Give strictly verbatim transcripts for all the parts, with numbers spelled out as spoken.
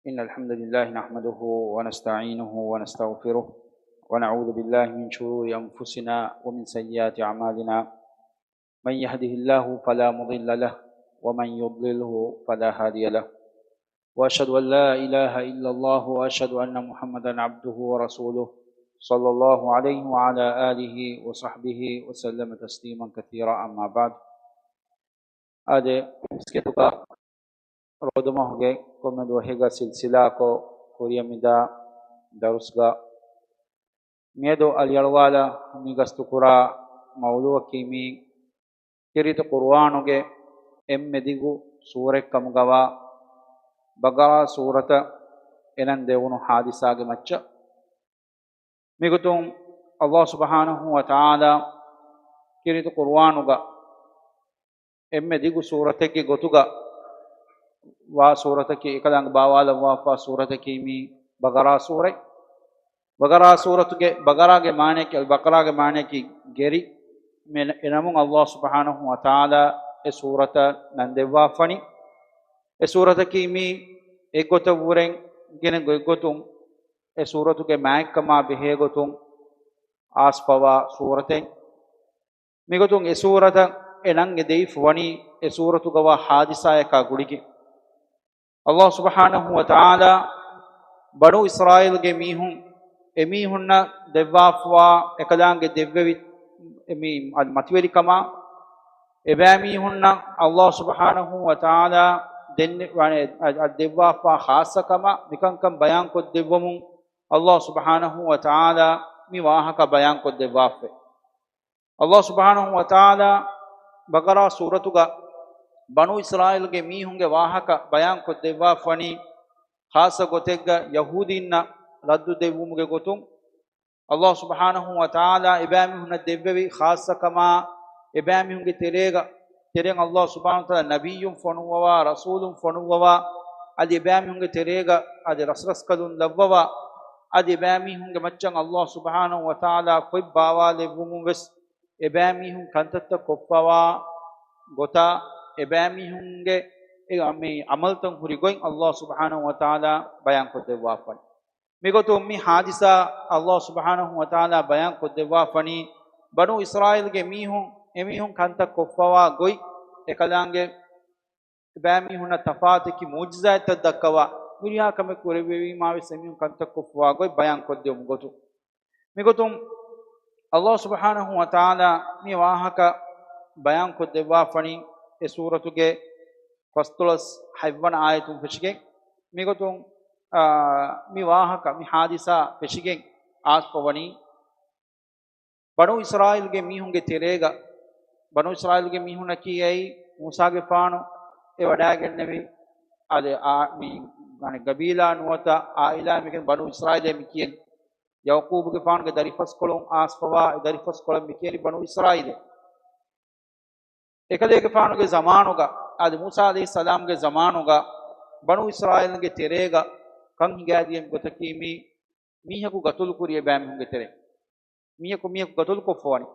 إن الحمد لله نحمده ونستعينه ونستغفره، ونعوذ بالله من شرور أنفسنا ومن سيئات أعمالنا. من يهده الله فلا مضل له، ومن يضلله فلا هادي له. وأشهد أن لا إله إلا الله، وأشهد أن محمدا عبده ورسوله، صلى الله عليه وعلى آله وصحبه وسلم تسليما كثيرا. أما بعد. އާދެ، މިސްކިތުގަ ރޯދަމަހުގެ ކޮންމެ ދުވަހެއްގަ ސިލްސިލާކޮށް ކުރިޔަށް މިދާ ދަރުސްގަ މިއަދު އަލިއަޅުވާލަށް މި ގަސްތުކުރާ މައުޟޫއަކީ މީ ކީރިތި ޤުރުއާނުގެ އެންމެ ދިގު ސޫރަތްކަމުގަވާ ބަޤަރާ ސޫރަތަށް އެނަން ދެވުނު ޙާދިސާގެ މައްޗަށް. މިގޮތުން ﷲ ސުބްޙާނަހޫ ވަތަޢާލާ ކީރިތި ޤުރުއާނުގަ އެންމެ ދިގު ސޫރަތެއްގެ ގޮތުގަ ވާ ސޫރަތަކީ އެކަލާނގެ ބާވާލައްވާފާ ސޫރަތަކީ މީ ބަޤަރާ ސޫރަތް. ބަޤަރާ ސޫރަތުގެ، ބަޤަރާގެ މާނަޔަކީ، އަލް ބަޤަރާގެ މާނަޔަކީ ގެރި. މެ-، އެނަމުން ﷲ ސުބްޙާނަހޫ ވަތަޢާލާ އެ ސޫރަތަށް ނަން ދެއްވާފަނި. އެ ސޫރަތަކީ މީ އެއްގޮތަށްވުރެން ގިނަ ގޮތްގޮތުން އެ ސޫރަތުގެ މާތްކަމާ ބެހޭގޮތުން އާސްފަވާ ސޫރަތެއް. މިގޮތުން އެ ސޫރަތަށް އެ ނަން އެ ދެވިފަ ވަނީ އެ ސޫރަތުގަވާ ޙާދިސާޔަކާ ގުޅިގެން. ﷲ ސުބްޙާނަހޫ ވަތަޢާލާ ބަނޫ އިސްރާއީލްގެ މީހުން، އެމީހުންނަށް ދެއްވާފަވާ އެކަލާނގެ ދެއްވެވި މި މަތިވެރިކަމާ، އެބައިމީހުންނަށް ﷲ ސުބްޙާނަހޫ ވަތަޢާލާ ދެންނެ-، ވަނެ-، އަ-، އަ-، ދެއްވާފާ ޚާއްޞަކަމާ މިކަންކަން ބަޔާންކޮށްދެއްވަމުން ﷲ ސުބްޙާނަހޫ ވަތަޢާލާ މި ވާހަކަ ބަޔާންކޮށްދެއްވާފައި. ﷲ ސުބްޙާނަހޫ ވަތަޢާލާ ބަޤަރާ ސޫރަތުގަ ބަނޫ އިސްރާއީލްގެ މީހުންގެ ވާހަކަ ބަޔާންކޮށްދެއްވާފަނީ، ޚާއްޞަ ގޮތެއްގަ ޔަހޫދީންނަށް ރައްދު ދެއްވުމުގެ ގޮތުން، ﷲ ސުބްޙާނަހޫ ވަތަޢާލާ އެބައިމީހުންނަށް ދެއްވެވި ޚާއްޞަކަމާ، އެބައިމީހުންގެ ތެރޭގަ، ތެރެއިން ﷲ ސުބްޙާނަހޫ ވަތަޢާލާ ނަބިއްޔުން ފޮނުއްވަވާ، ރަސޫލުން ފޮނުއްވަވާ، އަދި އެބައިމީހުންގެ ތެރޭގަ އަދި ރަސްރަސްކަލުން ލައްވަވާ، އަދި އެބައިމީހުންގެ މައްޗަށް ﷲ ސުބްޙާނަހޫ ވަތަޢާލާ ފޮތް ބާވާލެއްވުމުން ވެސް އެބައިމީހުން ކަންތައްތައް ކޮށްފަވާ ގޮތާ، އެބައިމީހުންގެ އެ މި ޢަމަލުތައް ހުރި ގޮތް ﷲ ސުބްޙާނަހޫ ވަތަޢާލާ ބަޔާންކޮށްދެއްވާފަން. މިގޮތުން މި ޙާދިސާ ﷲ ސުބްޙާނަހޫ ވަތަޢާލާ ބަޔާންކޮށްދެއްވާފަނީ، ބަނޫ އިސްރާއީލްގެ މީހުން، އެމީހުން ކަންތައް ކޮށްފަވާ ގޮތް، އެކަލާނގެ އެބައިމީހުންނަށް ތަފާތަކީ މުޢުޖިޒާތްތައް ދައްކަވާ، ހުރިހާ ކަމެއް ކުރެއްވެވީމާ ވެސް އެމީހުން ކަންތައް ކޮށްފަވާ ގޮތް ބަޔާންކޮށްދެވުމުގެ ގޮތުން. މިގޮތުން ﷲ ސުބްޙާނަހޫ ވަތަޢާލާ މި ވާހަކަ ބަޔާންކޮށްދެއްވާފަނީ އެ ސޫރަތުގެ ފަސްދޮޅަސް ހަތްވަނަ އާޔަތުން ފެށިގެން. މިގޮތުން، އާ، މި ވާހަކަ، މި ޙާދިސާ ފެށިގެން އާސްފަވަނީ، ބަނޫ އިސްރާއީލްގެ މީހުންގެ ތެރޭގަ، ބަނޫ އިސްރާއީލްގެ މީހުންނަކީ އެއީ މޫސާގެފާނު އެ ވަޑައިގެންނެވި އަދި އާ، މި، އަނެއް ގަބީލާ ނުވަތަ އާއިލާ މިކަން ބަނޫ އިސްރާއީލޭ މި ކިޔަނީ. ޔަޢުޤޫބުގެފާނުގެ ދަރިފަސްކޮޅުން އާސްފަވާ އެ ދަރިފަސްކޮޅަށް މި ކިޔަނީ ބަނޫ އިސްރާއީލޭ. އެކަލޭގެފާނުގެ ޒަމާނުގަ، އަދި މޫސާ ޢަލައިހިއްސަލާމްގެ ޒަމާނުގަ، ބަނޫ އިސްރާއީލުންގެ ތެރޭގަ ކަން ހިނގާދިޔަ ގޮތަކީ މީ، މީހަކު ގަތުލުކުރި އެބައިމީހުންގެ ތެރޭ. މީހަކު، މީހަކު ގަތުލުކޮށްފަވަނީ.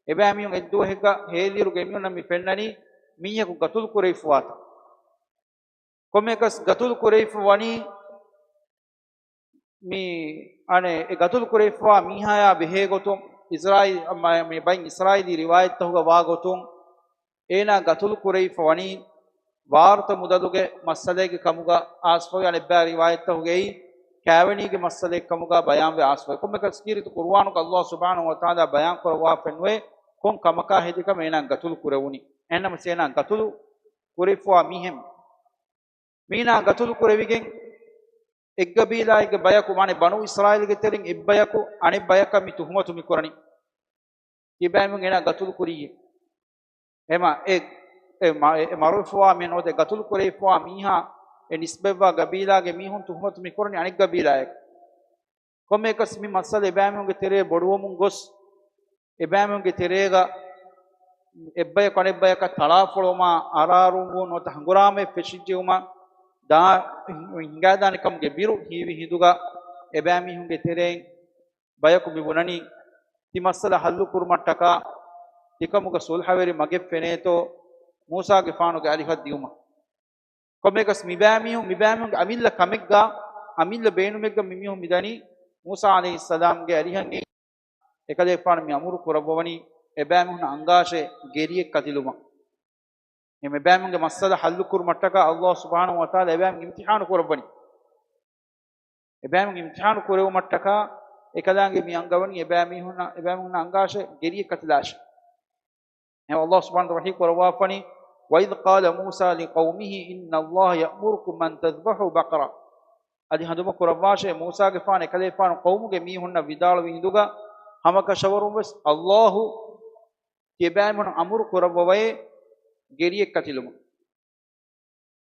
އެބައިމީހުން އެއްދުވަހެއްގަ ހޭލިއިރުގެ އެމީހުންނަށް މި ފެންނަނީ މީހަކު ގަތުލު ކުރެވިފަވާތަން. ކޮންމެއަކަސް ގަތުލު ކުރެވިފަ ވަނީ މި، އަނެއް، އެ ގަތުލު ކުރެވިފަވާ މީހާޔާ ބެހޭ ގޮތުން އިސްރާއީލް، މަ-، މި ބައިން އިސްރާއީލީ ރިވާޔަތްތަކުގަ ވާ ގޮތުން އޭނާ ގަތުލު ކުރެވިފަ ވަނީ ވާރުތަ މުދަލުގެ މައްސަލައެއްގެ ކަމުގަ އާސްފަވި އަނެއްބައި ރިވާޔަތްތަކުގައި ކާވެނީގެ މައްސަލައެއް ކަމުގަ ބަޔާންވެ އާސްފަވި. ކޮންމެއަކަސް ކީރިތި ޤުރުއާނުގަ ﷲ ސުބްޙާނަހޫ ވަތަޢާލާ ބަޔާން ކުރައްވާފައެއްނުވޭ ކޮން ކަމަކާ ހެދި ކަމެއް އޭނާ ގަތުލު ކުރެވުނީ. އެހެންނަމަވެސް އޭނާ ގަތުލު ކުރެވިފަވާ މީހެއް މީނާ ގަތުލު ކުރެވިގެން، އެއްގަބީލާއެއްގެ ބަޔަކު، މާނަ ބަނޫ އިސްރާއީލްގެ ތެރެއިން އެއްބަޔަކު އަނެއް ބަޔަކަށް މި ތުހުމަތު މި ކުރަނީ. ތިބާމީހުން އޭނާ ގަތުލު ކުރިއްޔޭ. އެމަ، އެ، އެ މަ-، އެ މަރުވެފަވާ މި ނުވަތަ ގަތުލު ކުރެވިފަވާ މީހާ، އެ ނިސްބަތްވާ ގަބީލާގެ މީހުން ތުހުމަތު މި ކުރަނީ އަނެއް ގަބީލާއެއް. ކޮންމެއަކަސް މި މައްސަލަ އެބައިމީހުންގެ ތެރޭ ބޮޑުވަމުން ގޮސް، އެބައިމީހުންގެ ތެރޭގަ އެއްބަޔަކު އަނެއްބަޔަކަށް ތަޅާފޮޅުވުމާ، އަރާރުންވުން ނުވަތަ ހަނގުރާމައެއް ފެށިއްޖެއުމަށް ދާ، ހިނގާދާނެ ކަމުގެ ބިރު ހީވި ހިނދުގަ، އެބައިމީހުންގެ ތެރެއިން ބަޔަކު މި ބުނަނީ، ތި މައްސަލަ ހައްލު ކުރުމަށްޓަކާ، ތިކަމުގަ ސުލްހަވެރި މަގެއް ފެނޭތޯ، މޫސާގެފާނުގެ އަލިފަށް ދިއުމަށް. ކޮންމެއަކަސް މިބައިމީހުން، މިބައިމީހުންގެ އަމިއްލަ ކަމެއްގާ، އަމިއްލަ ބޭނުމެއްގަ މިމީހުން މިދަނީ މޫސާ ޢަލައިހިއްސަލާމްގެ އަރިހަށް އެކަލޭގެފާނު މި އަމުރު ކުރައްވަވަނީ އެބައިމީހުންނަށް އަންގާށޭ ގެރިއެއް ކަތިލުމަށް. އެ މިބައިމީހުންގެ މައްސަލަ ޙައްލު ކުރުމަށްޓަކާ ﷲ ސުބްޙާނަހޫ ވަތަޢާލާ އެބައިމީހުން އިމްތިޙާނު ކުރައްވަނީ. އެބައިމީހުން އިމްތިޙާނު ކުރެވުމަށްޓަކާ އެކަލާނގެ މި އަންގަވަނީ އެބައިމީހުންނަށް، އެބައިމީހުންނަށް އަންގާށޭ ގެރިއެއް ކަތިލާށޭ. އެހެން ﷲ ސުބްޙާނަހޫ ވަތަޢާލާ ވަޙީ ކުރައްވާފަނީ، وَإِذْ قَالَ مُوسَىٰ لِقَوْمِهِ إِنَّ اللَّهَ يَأْمُرُكُمْ أَن تَذْبَحُوا بَقَرَةً. އަދި ހަނދުމަކުރައްވާށޭ، މޫސާގެފާނު އެކަލޭގެފާނު ޤައުމުގެ މީހުންނަށް ވިދާޅުވި ހިނދުގަ، ހަމަކަށަވަރުން ވެސް ﷲ ތިޔަބައިމީހުން އަމުރު ކުރައްވަވައޭ ގެރިއެއް ކަތިލުމަށް.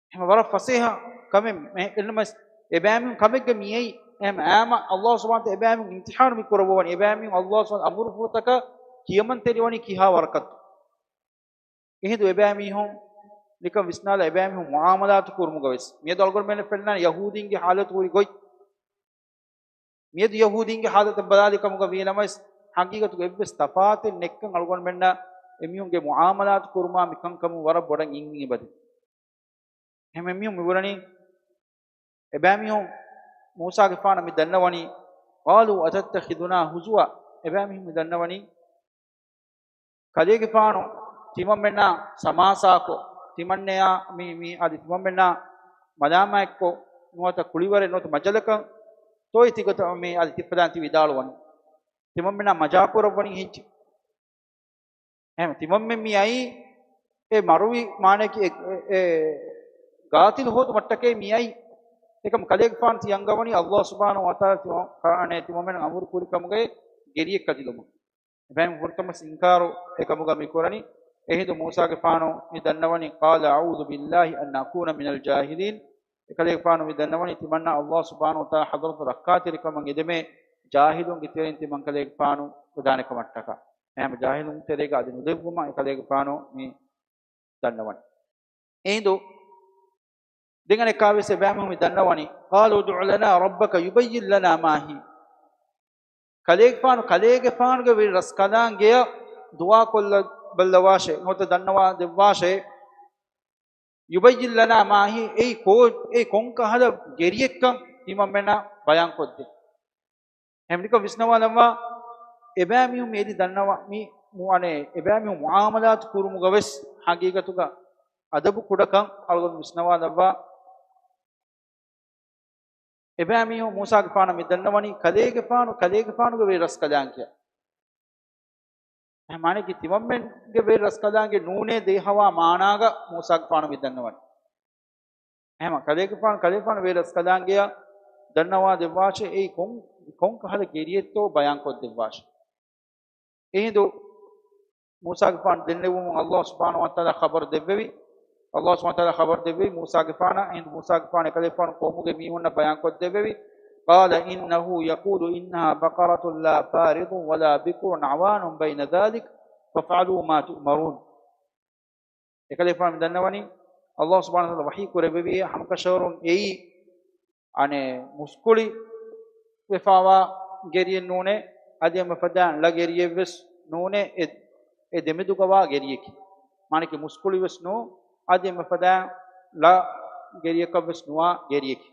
އެހެން ވަރަށް ފަސޭހަ ކަމެއް މެ-، އެންމެސް އެބައިމީހުން ކަމެއްގަ މިއައީ. އެހެން އާމަ ﷲ ސުބްޙާނަހޫ ވަތަޢާލާ އެބައިމީހުން އިމްތިޙާނު މި ކުރައްވަވަނީ، އެބައިމީހުން ﷲ ސުބްޙާނަހޫ ވަތަޢާލާ އަމުރު ފުރަތަކަށް ކިޔަމަންތެރިވަނީ ކިހާ ވަރަކަށް. އެހިނދު އެބައިމީހުން ނިކަން ވިސްނާލާ، އެބައިމީހުން މުޢާމަލާތު ކުރުމުގަ ވެސް މިއަދު އަޅުގަނޑުމެންނަށް ފެންނާނެ ޔަހޫދީންގެ ޙާލަތު ހުރި ގޮތް. މިއަދު ޔަހޫދީންގެ ޙާލަތަށް ބަލާލި ކަމުގަ ވީނަމަވެސް، ޙަޤީޤަތުގަ އެއްވެސް ތަފާތެއް ނެއްކަން އަޅުގަނޑުމެންނަށް އެމީހުންގެ މުޢާމަލާތު ކުރުމާ މި ކަންކަމުން ވަރަށް ބޮޑަށް އިން އެބަދޭ. އެހެންވެ މީހުން މިބުނަނީ، އެބައިމީހުން މޫސާގެފާނަށް މި ދަންނަވަނީ، قَالُوا أَتَتَّخِذُنَا هُزُوًا. އެބައިމީހުން މި ދަންނަވަނީ، ކަލޭގެފާނު ތިމަންމެންނާ ސަމާސާކޮށް، ތިމަންނެޔާ މި، މި އަދި ތިމަންމެންނާ މަލާމާތްކޮށް، ނުވަތަ ކުޅިވަރެއް ނުވަތަ މަޖަލަކަށް ތޯއި ތިގޮތަށް މި އަދި ތިފަދައިން ތި ވިދާޅުވަނީ. ތިމަންމެންނާ މަޖާކުރައްވަނީ ހިންޗި. އެހެން ތިމަންމެން މި އައީ އެ މަރުވި މާނައަކީ އެ، އެ، އެ ގާތިލު ހޯދުމަށްޓަކައި މި އައީ. އެކަމް ކަލޭގެފާނު ތި އަންގަވަނީ ﷲ ސުބްޙާނަހޫ ވަތަޢާލާ ތިމަ-، ކާނެ ތިމަންމެން އަމުރު ކުރި ކަމުގައި ގެރިއެއް ކަތިލުމަށް. އެބައިމީހުން ފުރަތަމަސް އިންކާރު އެކަމުގަ މި ކުރަނީ. އެހިނދު މޫސާގެފާނު މި ދަންނަވަނީ، قَالَ أَعُوذُ بِاللَّهِ أَنْ أَكُونَ مِنَ الْجَاهِلِينَ. އެކަލޭގެފާނު މި ދަންނަވަނީ ތިމަންނަ ﷲ ސުބްޙާނަހޫ ވަތަޢާލާ ޙަޟްރަތު ރައްކާތެރިކަމަށް އެދެމޭ ޖާހިލުންގެ ތެރެއިން ތިމަން ކަލޭގެފާނު ވެދާނެ ކަމަށްޓަކާ. އެހެން ޖާހިލުން ތެރޭގަ އަދި ނުލެއްވުމަށް އެކަލޭގެފާނު މި ދަންނަވަނީ. އެހިނދު ދެން އަނެއްކާވެސް އެބައިމީހުން މި ދަންނަވަނީ، قَالُوا ادْعُ لَنَا رَبَّكَ يُبَيِّنْ لَنَا مَا هِيَ. ކަލޭގެފާނު، ކަލޭގެފާނުގެ ވެރި ރަސްކަލާނގެއަށް ދުޢާކޮށްލަ ބައްލަވާށޭ، ނުވަތަ ދަންނަވާ ދެއްވާށޭ. يُبَيِّنْ لَنَا مَا هِيَ، އެއީ ކޯ-، އެއީ ކޮންކަހަލަ ގެރިއެއްކަން ތިމަންމެންނަށް ބަޔާންކޮށްދޭ. އެހެންނިކަން ވިސްނަވާލަންވާ، އެބައިމީހުން މިއަދި ދަންނަވާ، މި މު-، އަނެ، އެބައިމީހުން މުޢާމަލާތު ކުރުމުގަ ވެސް ހަގީގަތުގަ އަދަބު ކުޑަކަން އަޅުގަނޑު ވިސްނަވާލަންވާ. އެބައިމީހުން މޫސާގެފާނަށް މި ދަންނަވަނީ ކަލޭގެފާނު، ކަލޭގެފާނުގެ ވެރި ރަސްކަލާނގެއަށް. އެހެން މާނައަކީ ތިމަންމެންގެ ވެރި ރަސްކަލާނގެ ނޫނޭ ދޭހަވާ މާނާގަ މޫސާގެފާނު މި ދަންނަވަނީ. އެހެން ކަލޭގެފާނު، ކަލޭގެފާނު ވެރި ރަސްކަލާނގެއަށް ދަންނަވާ ދެއްވާށޭ، އެއީ ކޮން، ކޮންކަހަލަ ގެރިއެއްތޯ ބަޔާންކޮށްދެއްވާށޭ. އެހިނދު މޫސާގެފާނު ދެންނެވުމުން ﷲ ސުބްޙާނަހޫ ވަތަޢާލާ ޚަބަރު ދެއްވެވި. ﷲ ސުބްޙާނަހޫ ވަތަޢާލާ ޚަބަރު ދެއްވެވި މޫސާގެފާނަށް. އެހިނދު މޫސާގެފާނު އެކަލޭގެފާނު ޤައުމުގެ މީހުންނަށް ބަޔާންކޮށްދެއްވެވި. قَالَ إِنَّهُ يَقُولُ إِنَّهَا بَقَرَةٌ لَا فَارِضٌ وَلَا بِكْرٌ عَوَانٌ بَيْنَ ذَٰلِكَ فَافْعَلُوا مَا تُؤْمَرُونَ. އެކަލޭގެފާނު މި ދަންނަވަނީ، ﷲ ސުބްޙާނަހޫ ވަތަޢާލާ ވަޙީ ކުރެއްވެވި ހަމަކަށަވަރުން އެއީ، އަނެއް މުސްކުޅި ވެފަވާ ގެރިއެއް ނޫނޭ، އަދި އެންމެ ފަދައިން ޅަ ގެރިއެއްވެސް ނޫނޭ، އެ، އެ ދެމެދުގަވާ ގެރިއެކޭ. މާނައަކީ މުސްކުޅިވެސް ނޫން، އަދި އެންމެ ފަދައިން ޅަ ގެރިއަކަށްވެސް ނުވާ ގެރިއެކޭ.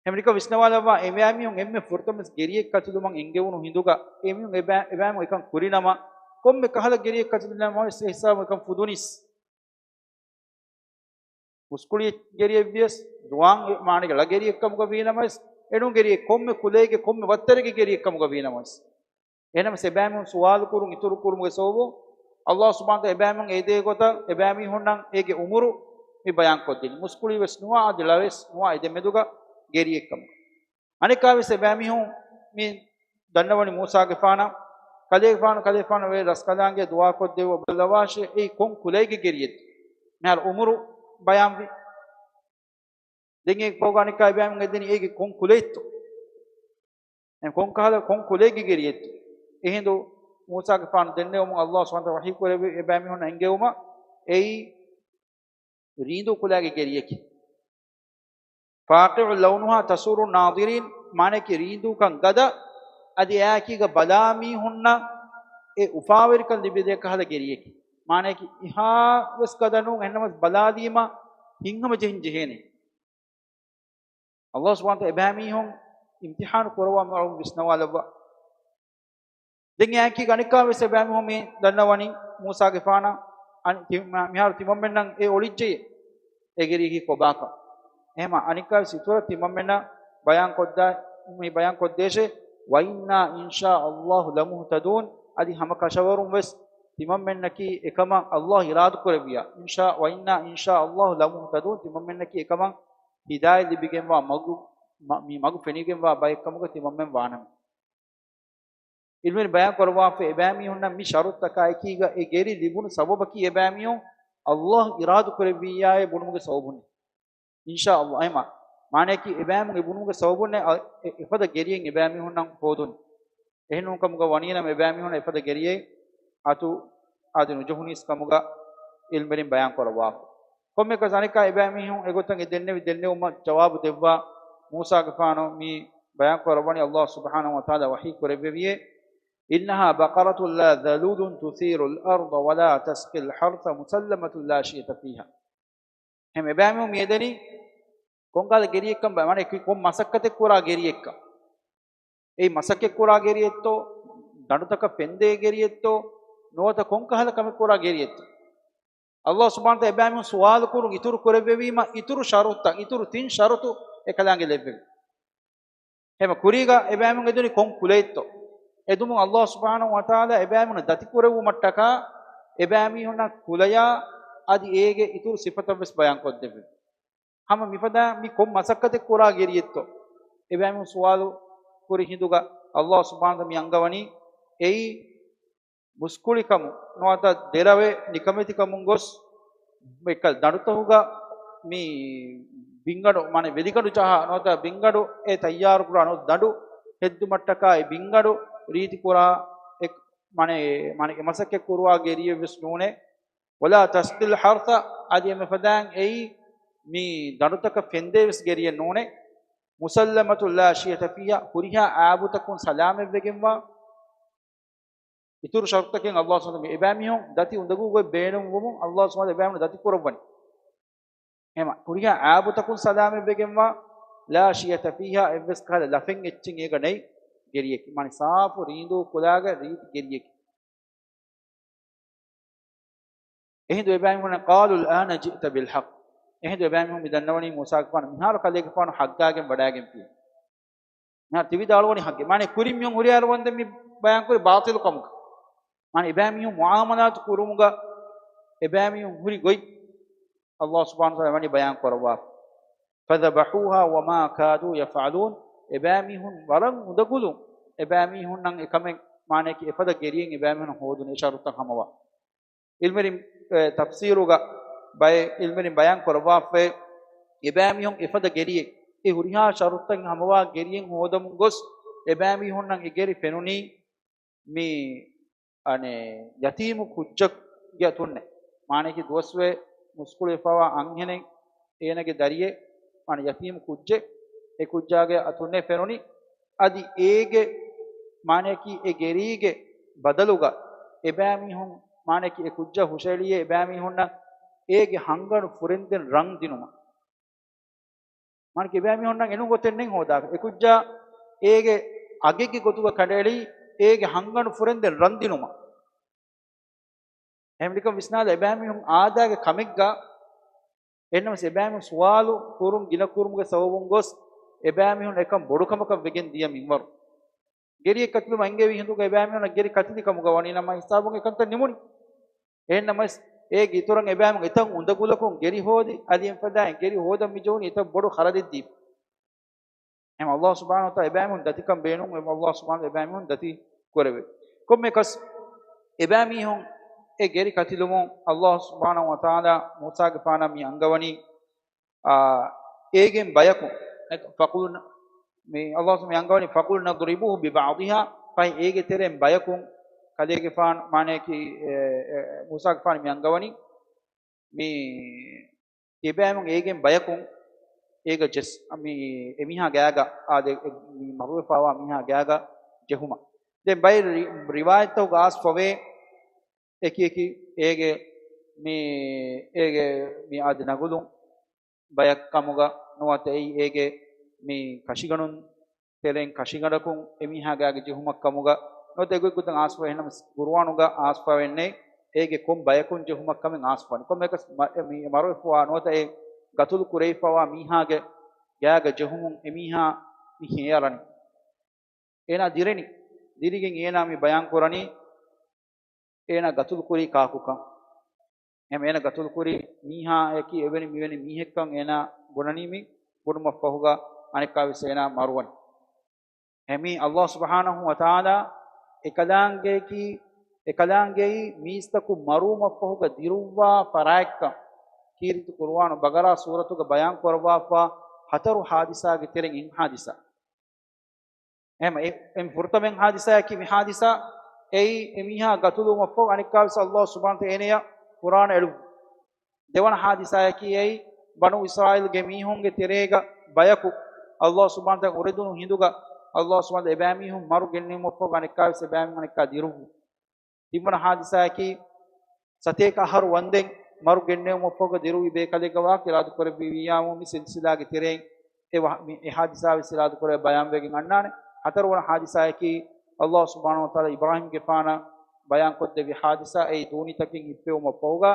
އެހެންނިކަން ވިސްނަވާލައްވާ، އެބައިމީހުން އެންމެ ފުރަތަމަ ގެރިއެއް ކަތިލުމަށް އެންގެވުނު ހިނދުގަ، އެމީހުން އެބައި-، އެބައިމީހުން އެކަން ކުރިނަމަ، ކޮންމެ ކަހަލަ ގެރިއެއް ކަތިލުނަމަވެސް އެ ހިސާބުން އެކަން ފުދުނީސް. މުސްކުޅި ގެރިއެއްވިޔަސް، ދުވާން މާނައަކީ ޅަ ގެރިއެއްކަމުގަ ވީނަމަވެސް، އެނޫން ގެރިއެއް ކޮންމެ ކުލައިގެ ކޮންމެ ވައްތަރެއްގެ ގެރިއެއްކަމުގަ ވީނަމަވެސް. އެހެނަމަސް އެބައިމީހުން ސުވާލު ކުރުން އިތުރު ކުރުމުގެ ސަބަބުން، ﷲ ސުބްޙާނަހޫ ވަތަޢާލާ އެބައިމީހުން އެދޭ ގޮތަށް އެބައިމީހުންނަށް އޭގެ އުމުރު މި ބަޔާންކޮށްދިނީ. މުސްކުޅިވެސް ނުވާ، އަދި ޅަވެސް ނުވާ، އެ ދެމެދުގަ ގެރިއެއްކަމުގަ. އަނެއްކާވެސް އެބައިމީހުން މި ދަންނަވަނީ މޫސާގެފާނަށް، ކަލޭގެފާނު، ކަލޭގެފާނު ވެރި ރަސްކަލާނގެ ދުޢާކޮށްދެއްވަ ބައްލަވާށޭ، އެއީ ކޮން ކުލައިގެ ގެރިއެއްތޯ؟ މިހާރު އުމުރު ބަޔާންވި. ދެން އެ ކޯގަ އަނެއްކާ އެބައިމީހުން އެދެނީ އޭގެ ކޮން ކުލައެއްތޯ؟ އެ ކޮން ކަހަލަ، ކޮން ކުލައިގެ ގެރިއެއްތޯ؟ އެހިނދު މޫސާގެފާނު ދެންނެވުމުން ﷲ ސުބްޙާނަހޫ ވަތަޢާލާ ވަޙީ ކުރެއްވި އެބައިމީހުންނަށް އެންގެވުމަށް އެއީ ރީނދޫ ކުލައިގެ ގެރިއެކޭ. فَاقِعٌ لَوْنُهَا تَسُرُّ النَّاظِرِينَ، މާނައަކީ ރީނދޫކަން ގަދަ، އަދި އެއާއެކީގަ ބަލާ މީހުންނަށް އެ އުފާވެރިކަން ލިބިދޭ ކަހަލަ ގެރިއެކޭ. މާނައަކީ އެހާވެސް ގަދަ ނޫން، އެހެންނަމަވެސް ބަލާލީމަ ހިތްހަމަޖެހިން ޖެހޭނެ. ﷲ ސުބްޙާނަހޫ ވަތަޢާލާ އެބައިމީހުން އިމްތިޙާނު ކުރައްވާ މި ވިސްނަވާލައްވާ. ދެން އެއާއެކީ އަނެއްކާވެސް އެބައިމީހުން މި ދަންނަވަނީ މޫސާގެފާނަށް އަން-، ތި-، މި-، މިހާރު ތިމަންމެންނަށް އެ އޮޅިއްޖެޔޭ އެ ގެރީ ކީ ކޮބާކަން. އެހެމަ އަނެއްކާވެސް އިތުރަށް ތިމަންމެންނަށް ބަޔާން ކޮށްދާ، މި ބަޔާން ކޮށްދޭށޭ، "وَإِنَّا إِنْ شَاءَ اللَّهُ لَمُهْتَدُونَ" އަދި ހަމަ ކަށަވަރުން ވެސް ތިމަންމެންނަކީ އެކަމަށް ﷲ އިރާދު ކުރެއްވިޔާ، އިންޝާ، "وَإِنَّا إِنْ شَاءَ اللَّهُ لَمُهْتَدُونَ" ތިމަންމެންނަކީ އެކަމަށް ހިދާޔަތް ލިބިގެންވާ މަގު، މަ-، މި މަގު ފެނިގެންވާ ބައެއްކަމުގަ ތިމަންމެން ވާނަމޭ. ޢިލްމުވެރިން ބަޔާން ކުރައްވާފައި އެބައިމީހުންނަށް މި ޝަރުޠުތަކާ އެކީގަ އެ ގެރި ލިބުނު ސަބަބަކީ އެބައިމީހުން ﷲ އިރާދު ކުރެއްވިއްޔާއޭ ބުނުމުގެ ސަބަބުން. އިންޝާ ﷲ. އެހެމަ މާނަޔަކީ އެބައިމީހުން އެ ބުނުމުގެ ސަބަބުން އަ-، އެ-، އެފަދަ ގެރިއެއް އެބައިމީހުންނަށް ހޯދުން. އެހެންނޫންކަމުގަ ވަނީނަމަ އެބައިމީހުން އެފަދަ ގެރިއެއް އަތު އަދި ނުޖެހުނީސް ކަމުގަ ޢިލްމުވެރިން ބަޔާން ކުރައްވާފަ. ކޮންމެއަކަސް އަނެއްކާ އެބައިމީހުން އެގޮތަށް އެ ދެންނެވި ދެންނެވުމަށް ޖަވާބު ދެއްވާ މޫސާގެފާނު މި ބަޔާން ކުރައްވަނީ ﷲ ސުބްޙާނަހޫ ވަތަޢާލާ ވަޙީ ކުރެއްވެވިއޭ، "إِنَّهَا بَقَرَةٌ لَا ذَلُولٌ تَثِيرُ الْأَرْضَ وَلَا تَسْقِي الْحَرْثَ مُسَلَّمَةٌ لَا شِيَةَ فِيهَا." އެހެން އެބައިމީހުން މިއެދެނީ ކޮންކަހަލަ ގެރިއެއްކަން ބަ-، މާނަ ކޮން މަސައްކަތެއް ކުރާ ގެރިއެއްކަން. އެއީ މަސައްކަތް ކުރާ ގެރިއެއްތޯ، ދަނޑުތަކަށް ފެންދޭ ގެރިއެއްތޯ، ނުވަތަ ކޮންކަހަލަ ކަމެއް ކުރާ ގެރިއެއްތޯ؟ ﷲ ސުބްޙާނަހޫ ވަތަޢާލާ އެބައިމީހުން ސުވާލު ކުރުން އިތުރު ކުރެއްވެވީމަ، އިތުރު ޝަރުޠުތައް، އިތުރު ތިން ޝަރުޠު އެކަލާނގެ ލެއްވެވި. އެހެމަ ކުރީގަ އެބައިމީހުން އެދުނީ ކޮން ކުލައެއްތޯ؟ އެދުމުން ﷲ ސުބްޙާނަހޫ ވަތަޢާލާ އެބައިމީހުން ދަތި ކުރެއްވުމަށްޓަކާ، އެބައިމީހުންނަށް ކުލަޔާ އަދި އޭގެ އިތުރު ސިފަތައް ވެސް ބަޔާން ކޮށްދެއްވި. ހަމަ މިފަދަ މި ކޮން މަސައްކަތެއް ކުރާ ގެރިއެއްތޯ؟ އެބައިމީހުން ސުވާލު ކުރި ހިނދުގަ ﷲ ސުބްޙާނަހޫ ވަތަޢާލާ މި އަންގަވަނީ އެއީ މުސްކުޅިކަމުން ނުވަތަ ދެރަވެ ނިކަމެތިކަމުން ގޮސް، އެކަ ދަނޑުތަކުގަ މި ބިންގަނޑު، މާނަ ވެލިގަނޑު ޖަހާ ނުވަތަ ބިންގަނޑު އެ ތައްޔާރު ކުރާ ނުވަތަ ދަނޑު ހެއްދުމަށްޓަކާ އެ ބިންގަނޑު ރީތި ކުރާ އެ، މާނަ، މާނަ އެ މަސައްކަތް ކުރުވާ ގެރިއެއް ވެސް ނޫނޭ. "وَلَا تَسْقِي الْحَرْثَ" އަދި އެމެފަދައިން އެއީ މި ދަނޑުތަކަށް ފެންދޭ ވެސް ގެރިއެއް ނޫނޭ. "مُسَلَّمَةٌ لَا شِيَةَ فِيهَا" ހުރިހާ އާބުތަކުން ސަލާމަތްވެގެންވާ. އިތުރު ޝަރުޠަކީ ﷲ ސުބްޙާނަހޫ ވަތަޢާލާ މި އެބައިމީހުން ދަތި އުނދަގޫގޮތް ބޭނުންވުމުން ﷲ ސުބްޙާނަހޫ ވަތަޢާލާ އެބައިމީހުން ދަތި ކުރައްވަނީ. އެހެމަ ހުރިހާ އާބުތަކުން ސަލާމަތްވެގެންވާ، "لَا شِيَةَ فِيهَا" އެއްވެސް ކަހަލަ ލަފެއް އެއްޗެއް އޭގަ ނެތް ގެރިއެކޭ. މާނަ ސާފު ރީނދޫ ކުލައިގެ ރީތި ގެރިއެކޭ. އެހިނދު އެބައިމީހުން، "قَالُوا الْآنَ جِئْتَ بِالْحَقِّ" އެހިނދު އެބައިމީހުން މި ދަންނަވަނީ މޫސާގެފާނު މިހާރު ކަލޭގެފާނު ޙައްޤާގެން ވަޑައިގެންފި. މިހާރު ތި ވިދާޅުވަނީ ޙައްޤެއް. މާނަ ކުރިން މިހުން ހުރިހާ ވަންދެން މި ބަޔާންކުރި ބާޠިލު ކަމުގަ. މާނަ އެބައިމީހުން މުޢާމަލާތު ކުރުމުގަ އެބައިމީހުން ހުރި ގޮތް ﷲ ސުބްޙާނަހޫ ވަތަޢާލާ ވަނީ ބަޔާން ކުރައްވާފަ. "فَذَبَحُوهَا وَمَا كَادُوا يَفْعَلُونَ" އެބައިމީހުން ވަރަށް އުނދަގުލުން އެބައިމީހުންނަށް އެކަމެއް، މާނައަކީ އެފަދަ ގެރިއެއް އެބައިމީހުން ހޯދުނީ އެ ޝަރުޠަށް ހަމަވާ. ޢިލްމުވެރިން، އެ، ތަފްސީރުގަ ބައެއް ޢިލްމުވެރިން ބަޔާން ކުރައްވާފައި، އެބައިމީހުން އެފަދަ ގެރިއެއް، އެ ހުރިހާ ޝަރުޠަތް ހަމަވާ ގެރިއެއް ހޯދަމުން ގޮސް، އެބައިމީހުންނަށް އެ ގެރި ފެނުނީ މި، އަނެއް، ޔަތީމު ކުއްޖެއްގެ އަތުންނޭ. މާނައަކީ ދުވަސްވައެއް މުސްކުޅިވެފަވާ އަންހެނެއް އޭނަގެ ދަރިއެއް، މާނަ ޔަތީމު ކުއްޖެއް، އެ ކުއްޖާގެ އަތުންނޭ ފެނުނީ. އަދި އޭގެ، މާނައަކީ އެ ގެރީގެ ބަދަލުގަ އެބައިމީހުން، މާނައަކީ އެ ކުއްޖާ ހުށައެޅިއޭ އެބައިމީހުންނަށް އޭގެ ހަންގަނޑު ފުރެންދެން ރަން ދިނުމަށް. މާނައަކީ އެބައިމީހުންނަށް އެނޫން ގޮތެއް ނެތް ހޯދާފަ. އެ ކުއްޖާ އޭގެ އަގެއްގެ ގޮތުގަ ކަނޑައެޅީ އޭގެ ހަންގަނޑު ފުރެންދެން ރަން ދިނުމަށް. އެހެންވެ ނިކަން ވިސްނާލަ، އެބައިމީހުން އާދައިގެ ކަމެއްގަ، އެހެންނަމަވެސް އެބައިމީހުން ސުވާލު ކުރުން ގިނަ ކުރުމުގެ ސަބަބުން ގޮސް، އެބައިމީހުން އެކަން ބޮޑު ކަމަކަށް ވެގެން ދިޔަ މިންވަރު. ގެރިއެއް ކަތިލުމަށް އެންގެވި ހިނދުގަ އެބައިމީހުންނަށް ގެރި ކަތިލި ކަމުގަ ވަނީ ނަމަ ހިސާބުން އެކަންތައް ނިމުނީ. އެހެންނަމަވެސް އޭގެ އިތުރަށް އެބައިމީހުން އެތައް އުނދަގުލަކުން ގެރި ހޯދި، އަދި އެފަދައިން ގެރި ހޯދަން މި ޖެހުނީ އެތައް ބޮޑު ޚަރަދެއް ދީފަ. އެހެން ﷲ ސުބްޙާނަހޫ ވަތަޢާލާ އެބައިމީހުން ދަތިކަން ބޭނުން، ﷲ ސުބްޙާނަހޫ ވަތަޢާލާ އެބައިމީހުން ދަތި ކުރެވޭ. ކޮންމެއަކަސް އެބައިމީހުން އެ ގެރި ކަތިލުމުން ﷲ ސުބްޙާނަހޫ ވަތަޢާލާ މޫސާގެފާނަށް މި އަންގަވަނީ، އާ، އޭގެން ބަޔަކު، ފަޤުލް، މި ﷲ މި އަންގަވަނީ، "فَقُلْنَا اضْرِبُوهُ بِبَعْضِهَا" ފަހެ އޭގެ ތެރެއިން ބަޔަކު ކަލޭގެފާނު، މާނައަކީ، އެ، އެ، މޫސާގެފާނު މި އަންގަވަނީ، މި ތިބޭމުން އޭގެން ބަޔަކުން އޭގަ ޖެސް، މި އެމީހާ ގާގަ އާދެ، މި މަރުވެފަވާ މީހާ ގާގަ ޖެހުމަށް. ދެން ބައެއް ރި-، ރިވާޔަތްތަކުގަ އާސްފަވޭ އެކި އެކި އޭގެ މި، އޭގެ މި އާދެ ނަގުލުން ބަޔަކަށް ކަމުގަ ނުވަތަ އެއީ އޭގެ މި ކަށިގަނޑުން ތެރެއިން ކަށިގަނޑަކުން އެމީހާ ގާގަ ޖެހުމަށް ކަމުގަ ނުވަތަ އެގޮތްގޮތަށް އާސްފަވެ އެހެންނަމަ ޤުރުއާނުގަ އާސްފަވެއްނެތް. އޭގެ ކޮން ބަޔަކުން ޖެހުމަށް ކަމެއް އާސްފަވަނީ. ކޮންމެއަކަސް މަ-، މި މަރުވެފަވާ ނުވަތަ އެ ގަތުލު ކުރެވިފަވާ މީހާގެ ގާގަ ޖެހުމުން އެމީހާ މި ހޭއަރަނީ. އޭނާ ދިރެނީ. ދިރިގެން އޭނާ މި ބަޔާން ކުރަނީ އޭނާ ގަތުލު ކުރީ ކާކުކަން. އެހެން އޭނާ ގަތުލު ކުރި މީހާއަކީ އެވެނި މިވެނި މީހެއްކަން އޭނާ ބުނަނީ މި ބުނުމަށްފަހުގަ އަނެއްކާވެސް އޭނާ މަރުވަނީ. އެހެން މީ ﷲ ސުބްޙާނަހޫ ވަތަޢާލާ އެކަލާނގެއަކީ، އެކަލާނގެއީ މީސްތަކު މަރުވުމަށްފަހުގަ ދިރުއްވާ ފަރާތްކަން ކީރިތި ޤުރުއާނު ބަގަރާ ސޫރަތުގަ ބަޔާން ކުރައްވާފަ ހަތަރު ޙާދިސާގެ ތެރެއިން އެއް ޙާދިސާ. އެހެން އެ، އެ ފުރަތަމަ ޙާދިސާއަކީ މި ޙާދިސާ އެއީ އެމީހާ ގަތުލުވުމަށްފަހު އަނެއްކާވެސް ﷲ ސުބްޙާނަހޫ ވަތަޢާލާ އޭނަޔަށް ފުރާނަ އެޅުއްވުން. ދެވަނަ ޙާދިސާއަކީ އެއީ ބަނޫ އިސްރާއީލުގެ މީހުންގެ ތެރޭގަ ބަޔަކު ﷲ ސުބްޙާނަހޫ ވަތަޢާލާ އުރެދުނު ހިނދުގަ ﷲ ސުބްޙާނަހޫ ވަތަޢާލާ އެބައިމީހުން މަރު ގެންނެވުމަށްފަހު އަނެއްކާވެސް އެބައިމީހުން އަނެއްކާ ދިރުއްވުން. ތިންވަނަ ޙާދިސާއަކީ ސަތޭކަ އަހަރު ވަންދެން މަރު ގެންނެވުމަށްފަހުގަ ދިރުއްވި ބޭކަލެއްގެ ވާހަކަ އިރާދަ ކުރެއްވި ވިއްޔާމު މި ސިލްސިލާގެ ތެރެއިން އެ ވަ-، މި އެ ޙާދިސާވެސް އިރާދަ ކުރެ ބަޔާންވެގެން އަންނާނެ. ހަތަރުވަނަ ޙާދިސާއަކީ ﷲ ސުބްޙާނަހޫ ވަތަޢާލާ އިބްރާހީމްގެފާނަށް ބަޔާންކޮށްދެއްވި ޙާދިސާ އެއީ ދޫނިތަކިން ހިއްޕެވުމަށްފަހުގަ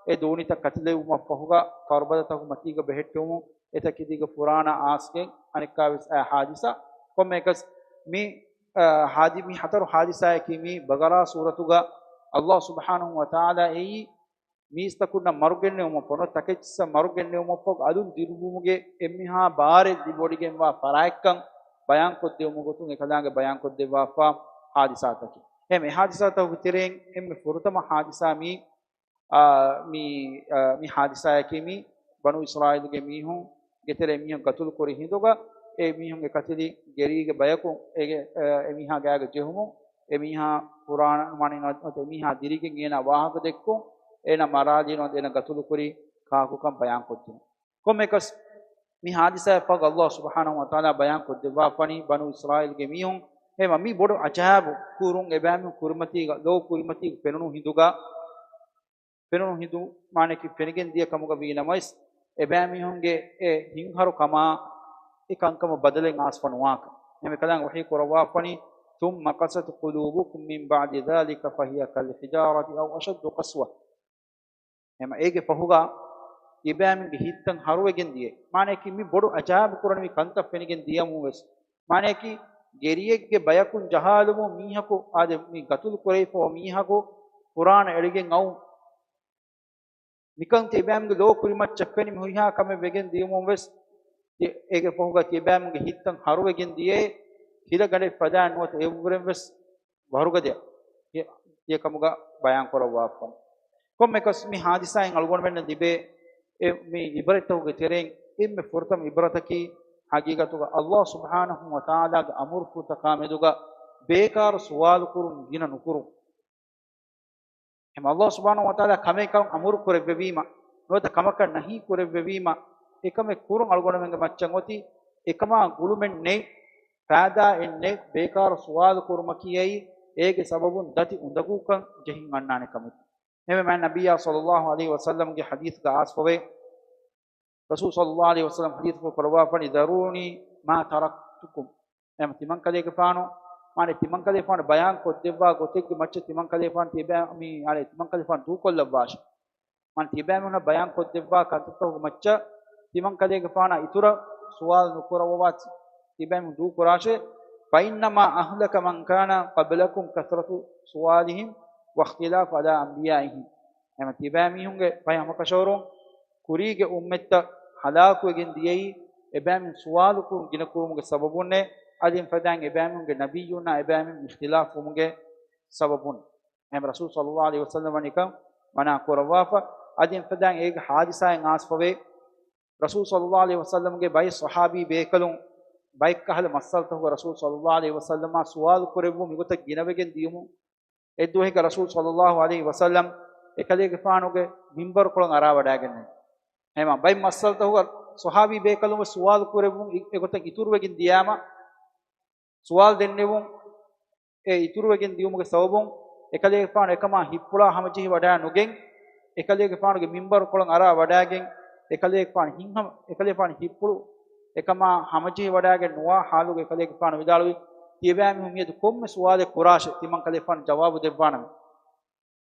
އެ ދޫނިތައް ކަތިލެވުމަށްފަހުގަ ކަރުބަލަތަކު މަތީގަ ބެހެއްޓެވުމުން އެތަކެތީގަ ފުރާނަ އާސްގެން އަނެއްކާވެސް އައި ޙާދިސާ. ކޮންމެއަކަސް މި އާ، ހާދި-، މި ހަތަރު ޙާދިސާއަކީ މި ބަގަރާ ސޫރަތުގަ ﷲ ސުބްޙާނަހޫ ވަތަޢާލާ އެއީ މީސްތަކުންނަށް މަރުގެންނެވުމަށްފަހު، ތަކެއްޗިއްސަށް މަރުގެންނެވުމަށްފަހު އަލުން ދިރުއްވުމުގެ އެންމެހާ ބާރެއް ލިބިވޮޑިގެންވާ ފަރާތްކަން ބަޔާންކޮށްދެވުމުގެ ގޮތުން އެކަލާނގެ ބަޔާންކޮށްދެއްވާފާ ޙާދިސާތަކެއް. އެހެން އެ ޙާދިސާތަކުގެ ތެރެއިން އެންމެ ފުރަތަމަ ޙާދިސާ މީ އާ، މި، އާ، މި ޙާދިސާއަކީ މި ބަނޫ އިސްރާއީލުގެ މީހުންގެ ތެރޭ މީހުން ގަތުލު ކުރި ހިނދުގަ، އެ މީހުންގެ ކަތިލި ގެރީގެ ބަޔަކު އޭގެ، އާ، އެ މީހާ ގާގަ ޖެހުމުން، އެ މީހާ ފުރާނަ މާނަ އޮތް އެ މީހާ ދިރިގެން އޭނާ ވާހަކަ ދެއްކުން، އޭނާ މަރާލީނު އޭނާ ގަތުލު ކުރި ކާކުކަން ބަޔާން ކޮށްދިނުން. ކޮންމެކަސް މި ޙާދިސާއަށް ފަހު ﷲ ސުބްޙާނަހޫ ވަތަޢާލާ ބަޔާން ކޮށްދެއްވާފަނީ ބަނޫ އިސްރާއީލުގެ މީހުން އެ މަ-، މި ބޮޑު ޢަޖާއިބު ކުރުން އެބައިމީހުން ކުރިމަތީގަ، ލޯ ކުރިމަތީގަ ފެނުނު ހިނދުގަ، ފެނުނު ހިނދު މާނައަކީ ފެނިގެން ދިޔަ ކަމުގަ ވީނަމަވެސް، އެބައިމީހުންގެ އެ ހިތްހަރު ކަމާ އެ ކަންކަމަށް ބަދަލެއް އާސްފަ ނުވާކަން. އެހެން ކަލާނގެ ވަޙީ ކުރައްވާފަނީ، ثُمَّ قَسَتْ قُلُوبُكُم مِّن بَعْدِ ذَٰلِكَ فَهِيَ كَالْحِجَارَةِ أَوْ أَشَدُّ قَسْوَةً. އެމަ އޭގެ ފަހުގަ ތިބާމީހުންގެ ހިތްތައް ހަރުވެގެން ދިޔައީ. މާނައަކީ މި ބޮޑު ޢަޖާއިބު ކުރަނިވި ކަންތައް ފެނިގެން ދިޔަމުން ވެސް. މާނައަކީ ގެރިއެއްގެ ބަޔަކުން ޖަހާލުމުން މީހަކު އާދެ، މި ގަތުލު ކުރެވިފަ މީހަކު ފުރާނަ އެޅިގެން އައުން. މިކަން ތިބާމީހުންގެ ލޯ ކުރިމައްޗަށް ފެނި މި ހުރިހާ ކަމެއް ވެގެން ދިޔުމުން ވެސް، ތި-، އޭގެ ފަހުގަ ތިބާމީހުންގެ ހިތްތައް ހަރުވެގެން ދިޔައީ ހިލަގަނޑެއް ފަދައިން ނުވަތަ އެއްވުރެން ވެސް ވަރުގަދަ ތިޔަ ކަމުގަ ބަޔާން ކުރައްވާފަ. ކޮންމެކަސް މި ޙާދިސާއިން އަޅުގަނޑުމެންނަށް ލިބޭ އެ މި ޢިބްރަތްތަކުގެ ތެރެއިން އެންމެ ފުރަތަމަ ޢިބްރަތަކީ ޙަޤީޤަތުގަ ﷲ ސުބްޙާނަހޫ ވަތަޢާލާގެ އަމުރުފުޅުތަކާ މެދުގަ ބޭކާރު ސުވާލު ކުރުން ގިނަ ނުކުރުން. އެހެން ﷲ ސުބްޙާނަހޫ ވަތަޢާލާ ކަމެއް ކަމަށް އަމުރު ކުރެއްވެވީމަ، ނުވަތަ ކަމަކަށް ނަހީ ކުރެއްވެވީމަ، އެކަމެއް ކުރުން އަޅުގަނޑުމެންގެ މައްޗަށް އޮތީ، އެކަމާ ގުޅުމެއް ނެތް، ފައިދާއެއް ނެތް، ބޭކާރު ސުވާލު ކުރުމަކީ އެއީ، އޭގެ ސަބަބުން ދަތި އުނދަގޫކަން ޖެހިން އަންނާނެ ކަމެއް. އެހެންވެ މާތް ނަބިއްޔާ ޞައްލައްލާހު ޢަލައިހި ވަސައްލަމްގެ ޙަދީޘްގަ އާސްފަވޭ، ރަސޫލު ޞައްލައްލާހު ޢަލައިހި ވަސައްލަމް ޙަދީޘްފުޅު ކުރައްވާފަނީ، ذَرُونِي مَا تَرَكْتُكُمْ. އެހެން ތިމަންކަލޭގެފާނު، މާނަ ތިމަންކަލޭފާނު ބަޔާން ކޮށްދެއްވާ ގޮތެއްގެ މައްޗަށް ތިމަންކަލޭފާނު ތިބާ-، މި، އާނ ތިމަންކަލޭފާނު ދޫކޮށްލައްވާށި. މާނަ ތިބާމީހުންނަށް ބަޔާން ކޮށްދެއްވާ ކަންތައްތަކުގެ މައްޗަށް ތިމަންކަލޭގެފާނާ އިތުރަށް ސުވާލު ނުކުރައްވަވާ ތިބާމީހުން ދޫކުރާށޭ. فَإِنَّمَا أَهْلَكَ مَنْ كَانَ قَبْلَكُمْ كَثْرَةُ سُؤَالِهِمْ وَاخْتِلَافُ عَلَىٰ أَنْبِيَائِهِمْ. އެމަ ތިބާމީހުންގެ ފަހެ ހަމަކަށަވަރުން ކުރީގެ އުއްމަތްތައް ހަލާކުވެގެން ދިޔައީ، އެބައިމީހުން ސުވާލު ކުރުން ގިނަ ކުރުމުގެ ސަބަބުންނޭ، އަދި އެފަދައިން އެބައިމީހުންގެ ނަބިއްޔުންނާ އެބައިމީހުން އިޚްތިލާފުވުމުގެ ސަބަބުން. އެހެން ރަސޫލު ޞައްލައްލާހު ޢަލައިހި ވަސައްލަމަ ވަނިކަން މަނާ ކުރައްވާފަ، އަދި އެފަދައިން އޭގެ ޙާދިސާއިން އާސްފަވޭ، ރަސޫލު ޞައްލައްލާހު ޢަލައިހި ވަސައްލަމްގެ ބައެއް ޞަޙާބީ ބޭކަލުން ބައެއްކަހަލަ މައްސަލަތަކުގަ ރަސޫލު ޞައްލައްލާހު ޢަލައިހި ވަސައްލަމާ ސުވާލު ކުރެއްވުން މިގޮތަށް ގިނަވެގެން ދިޔުމުން، އެއްދުވަހެއްގަ ރަސޫލު ޞައްލައްލާހު ޢަލައިހި ވަސައްލަމް އެކަލޭގެފާނުގެ މިންބަރުކޮޅަށް އަރާވަޑައިގެންނެވި. އެހެންވީމާ ބައެއް މައްސަލަތަކުގަ ޞަޙާބީ ބޭކަލުން ވެސް ސުވާލު ކުރެއްވުން އި-، އެގޮތަށް އިތުރުވެގެން ދިޔާމަ، ސުވާލު ދެންނެވުން، އެ އިތުރުވެގެން ދިޔުމުގެ ސަބަބުން އެކަލޭގެފާނު އެކަމާ ހިތްޕުޅާ ހަމަޖެހި ވަޑައި ނުގެން، އެކަލޭގެފާނުގެ މިންބަރު ކޮޅަށް އަރާ ވަޑައިގެން، އެކަލޭގެފާނު ހިތްހަމަ، އެކަލޭގެފާނު ހިތްޕުޅު އެކަމާ ހަމަޖެހިވަޑައިގެން ނުވާ ހާލުގަ އެކަލޭގެފާނު ވިދާޅުވި، ތިޔަބައިމީހުން މިއަދު ކޮންމެ ސުވާލެއް ކުރާށޭ، ތިމަން ކަލޭގެފާނު ޖަވާބު ދެއްވާނަމޭ.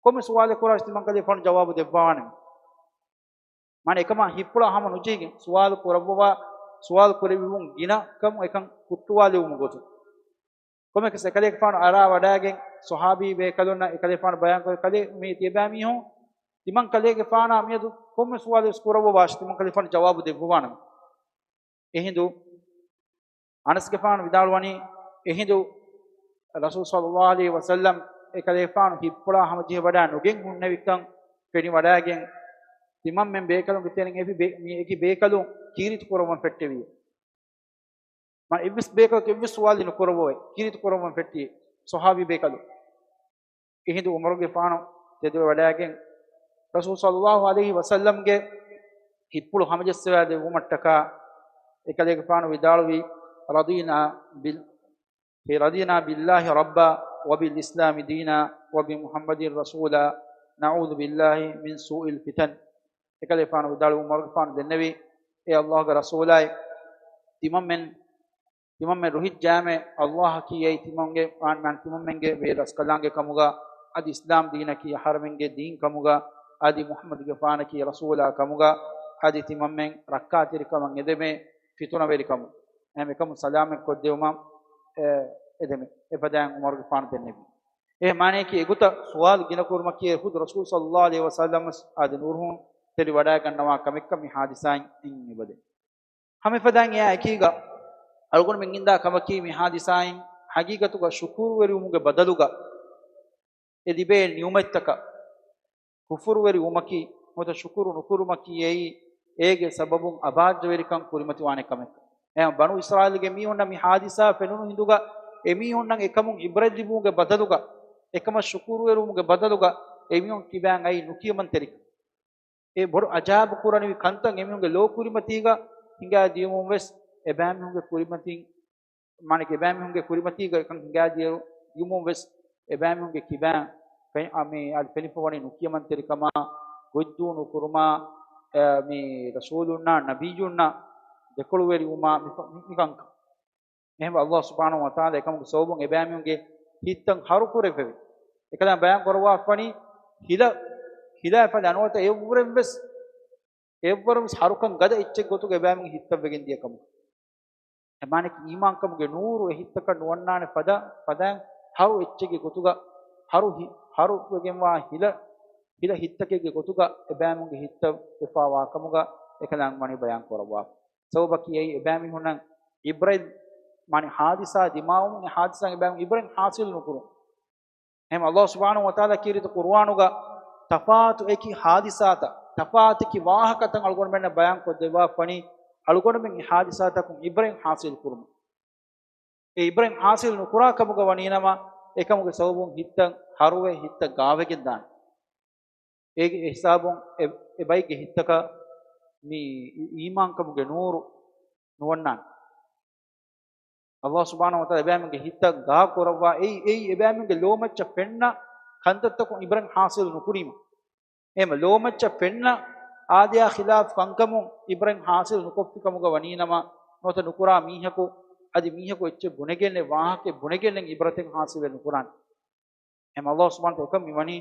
ކޮންމެ ސުވާލެއް ކުރާށޭ، ތިމަން ކަލޭގެފާނު ޖަވާބު ދެއްވާނަމޭ. މާނަ އެކަމާ ހިތްޕުޅާ ހަމަ ނުޖެހިގެން ސުވާލު ކުރައްވަވާ، ސުވާލު ކުރެއްވުމުން ގިނަ ކަމު އެކަން ހުއްޓުވާލެވުމުގެ ގޮތުން. ކޮންމެއަކަސް އެކަލޭގެފާނު އަރާ ވަޑައިގެން ޞަޙާބީ ބޭކަލުންނަށް އެކަލޭގެފާނު ބަޔާންކުރޭ، ކަލޭ މި ތިޔަބައިމީހުން، ތިމަން ކަލޭގެފާނާ މިއަދު ކޮންމެ ސުވާލެއް ވެސް ކުރައްވަވާށޭ، ތިމަން ކަލޭގެފާނު ޖަވާބު ދެއްވަވާނަމޭ. އެހިނދު އަނަސްގެފާނު ވިދާޅުވަނީ، އެހިނދު ރަސޫލު ޞައްލައްލާހު ޢަލައިހި ވަސައްލަމް އެކަލޭގެފާނު ހިތްޕުޅާ ހަމަޖެހިވަޑައި ނުގެން ހުންނެވިކަން ފެނިވަޑައިގެން، ތިމަންމެން ބޭކަލުންގެ ތެރެއިން އެކި ބޭ-، މި އެކި ބޭކަލުން ކީރިތި ކުރައްވަން ފެއްޓެވި. މާ އެއްވެސް ބޭކަލަކު އެއްވެސް ސުވާލެއް ނުކުރައްވަވައި، ކީރިތި ކުރައްވަން ފެއްޓި ޞަޙާބީ ބޭކަލުން. އެހިނދު ޢުމަރުގެފާނު ތެދުވެވަޑައިގެން، ރަސޫލު ޞައްލައްލާހު ޢަލައިހި ވަސައްލަމްގެ ހިތްޕުޅު ހަމަޖައްސަވާ ދެއްވުމަށްޓަކާ، އެކަލޭގެފާނު ވިދާޅުވީ، رضينا بال-، رضينا بالله ربا وبالإسلام دينا وبمحمد رسولا نعوذ بالله من سوء الفتن. އެކަލޭގެފާނު ވިދާޅުވި، ޢުމަރުގެފާނު ދެންނެވީ، އޭ ﷲގެ ރަސޫލާއި، ތިމަންމެން، ތިމަންމެން ރުހިއްޖާމެ، ﷲއަކީ އެއީ ތިމަންގެ، މާނަ ތިމަންމެންގެ ވެރިރަސްކަލާނގެ ކަމުގަ، އަދި އިސްލާމް ދީނަކީ އަހަރެމެންގެ ދީން ކަމުގަ، އަދި މުޙައްމަދުގެފާނަކީ ރަސޫލާ ކަމުގަ، އަދި ތިމަންމެން ރައްކާތެރިކަމަށް އެދެމޭ، ފިތުނަވެރިކަމުން އެކަމުން ސަލާމަތްކޮށްދެވުމަށް، އެ، އެދެމޭ. އެފަދައިން ޢުމަރުގެފާނު ދެންނެވި. އެ މާނަޔަކީ އެގޮތަށް ސުވާލު ގިނަކުރުމަކީ ޚުދު ރަސޫލު ޞައްލައްލާހު ޢަލައިހި ވަސައްލަމަށް އާދެ ނުރުހުން ތެރިވަޑައިގަންނަވާ ކަމެއްކަން މި ޙާދިސާއިން އެނގިވަދެ. ހަމައެފަދައިން އެއާ އެކީގަ އަޅުގަނޑުމެން އިންދާ ކަމަކީ މި ޙާދިސާއިން ޙަޤީޤަތުގަ ޝުކުރުވެރިވުމުގެ ބަދަލުގަ އެ ލިބޭ ނިޢުމަތްތަކަށް ކުފުރުވެރިވުމަކީ ނުވަތަ ޝުކުރު ނުކުރުމަކީ އެއީ އޭގެ ސަބަބުން އަބާއްޖަވެރިކަން ކުރިމަތިވާނެ ކަމެއް. އެހެން ބަނޫ އިސްރާއީލުގެ މީހުންނަށް މި ޙާދިސާ ފެނުނު ހިނދުގަ އެމީހުންނަށް އެކަމުން ޢިބްރަތްލިބުމުގެ ބަދަލުގަ، އެކަމަށް ޝުކުރުވެރިވުމުގެ ބަދަލުގަ އެމީހުން ކިބާން އައީ ނުކިޔަމަންތެރިކަން. އެ ބޮޑު އަޖާއިބު ކުރަނިވި ކަންތައް އެމީހުންގެ ލޯ ކުރިމަތީގަ ހިނގާދިޔުމުން ވެސް އެބައިމީހުންގެ ކުރިމަތިން، މާނައަކީ އެބައިމީހުންގެ ކުރިމަތީގަ އެކަން ހިނގާދިޔުމުން ވެސް އެބައިމީހުންގެ ކިބާން ފެ-، އަ، މި އަދި ފެނިފަވަނީ ނުކިޔަމަންތެރިކަމާ، ގޮތްދޫނުކުރުމާ، އަ، މި ރަސޫލުންނާ ނަބިއްޔުންނާ ދެކޮޅުވެރިވުމާ މި ފަ-، މި، މިކަންކަން. އެހެންވެ، ﷲ ސުބްޙާނަހޫ ވަތަޢާލާ އެކަމުގެ ސަބަބުން އެބައިމީހުންގެ ހިތްތައް ހަރުކުރެއްވެވި. އެކަލާނގެ ބަޔާން ކުރައްވާފަނީ ހިލަ، ހިލައެއް ފަދަ ނުވަތަ އެއްވުރެން ވެސް، އެއްވަރުން ވެސް ހަރުކަން ގަދަ އެއްޗެއް ގޮތުގަ އެބައިމީހުންގެ ހިތްތައް ވެގެން ދިޔަ ކަމުގަ. އެ މާނައަކީ އީމާންކަމުގެ ނޫރު އެ ހިތްތަކަށް ނުވަންނާނެ ފަދަ، ފަދައިން ހަރު އެއްޗެއްގެ ގޮތުގަ، ހަރު ހި-، ހަރުވެގެންވާ ހިލަ، ހިލަ ހިތްތަކެއްގެ ގޮތުގަ އެބައިމީހުންގެ ހިތްތައް ވެފާވާ ކަމުގަ އެކަލާނގެ ވަނީ ބަޔާން ކުރައްވާފަ. ސަބަބަކީ އެއީ އެބައިމީހުންނަށް ޢިބްރަތް، މާނަ ޙާދިސާ ދިމާވުމުން އެ ޙާދިސާއިން އެބައިމީހުން ޢިބްރަތް ޙާޞިލް ނުކުރުން. އެހެން ﷲ ސުބްޙާނަހޫ ވަތަޢާލާ ކީރިތި ޤުރުއާނުގަ ތަފާތު އެކި ޙާދިސާތައް، ތަފާތު އެކި ވާހަކަތައް އަޅުގަނޑުމެންނަށް ބަޔާން ކޮށްދެއްވާފަނީ، އަޅުގަނޑުމެން އެ ޙާދިސާތަކުން ޢިބްރަތް ޙާޞިލް ކުރުމަށް. އެ ޢިބްރަތް ޙާޞިލް ނުކުރާ ކަމުގަ ވަނީނަމަ، އެކަމުގެ ސަބަބުން ހިތްތައް ހަރުވެ ހިތްތައް ގާވެގެން ދާނެ. އޭގެ އެ ހިސާބުން އެ، އެ ބައެއްގެ ހިތްތަކަށް މި އީ-، އީމާންކަމުގެ ނޫރު ނުވަންނާނެ. ﷲ ސުބްޙާނަހޫ ވަތަޢާލާ އެބައިމީހުންގެ ހިތްތައް ގާކުރައްވާ އެއީ، އެއީ އެބައިމީހުންގެ ލޯމައްޗަށް ފެންނަ ކަންތައްތަކުން ޢިބްރަތް ޙާޞިލް ނުކުރީމަ. އެހެންވެ، ލޯމައްޗަށް ފެންނަ އާދަޔާ ޚިލާފު ކަންކަމުން ޢިބްރަތް ޙާޞިލް ނުކޮށްފި ކަމުގަ ވަނީނަމަ، ނުވަތަ ނުކުރާ މީހަކު، އަދި މީހަކު އެއްޗެއް ބުނެގެންނެއް، ވާހަކައެއް ބުނެގެންނެއް ޢިބްރަތެއް ޙާޞިލެއް ނުކުރާނެ. އެހެން ﷲ ސުބްޙާނަހޫ ވަތަޢާލާ އެކަން މިވަނީ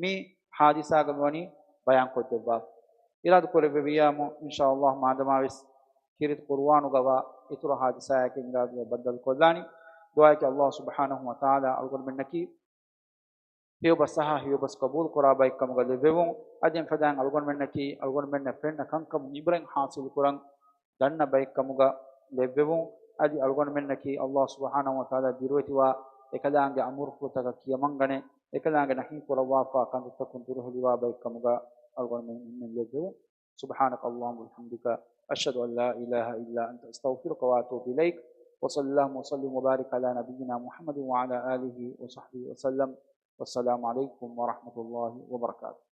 މި ޙާދިސާގަ މިވަނީ ބަޔާން ކޮށްދެއްވާފަ. އިރާދަ ކުރެއްވެވިޔާމު، އިންޝާﷲ މާދަމާވެސް ކީރިތި ޤުރުއާނުގަވާ އިތުރު ޙާދިސާއަކަށް އިރާދަ ބައްދަލު ކޮށްލާނީ. ދުޢާއަކީ ﷲ ސުބްޙާނަހޫ ވަތަޢާލާ އަޅުގަނޑުމެންނަކީ ހެޔޮބަސް އަހާ ހެޔޮބަސް ޤަބޫލު ކުރާ ބައެއްކަމުގަ ލެއްވެވުން. އަދި އެފަދައިން އަޅުގަނޑުމެންނަކީ އަޅުގަނޑުމެންނަށް ފެންނަ ކަންކަމުން ޢިބްރަތް ޙާޞިލު ކުރަން ދަންނަ ބައެއްކަމުގަ ލެއްވެވުން. އަދި އަޅުގަނޑުމެންނަކީ ﷲ ސުބްޙާނަހޫ ވަތަޢާލާ ދިރުވެތިވާ އެކަލާނގެ އަމުރުފުޅުތަކަށް ކިޔަމަންގަނެ، އެކަލާނގެ ނަހީ ކުރައްވާފާ ކަންތައްތަކުން ދުރުހެލިވާ ބައެއްކަމުގަ އަޅުގަނޑުމެން އެންމެން ލެއްވެވުން. سبحانك اللهم وبحمدك، أشهد أن لا إله إلا أنت، أستغفرك وأتوب إليك. وصلى اللهم وسلم وبارك على نبينا محمد وعلى آله وصحبه وسلم. والسلام عليكم ورحمة الله وبركاته.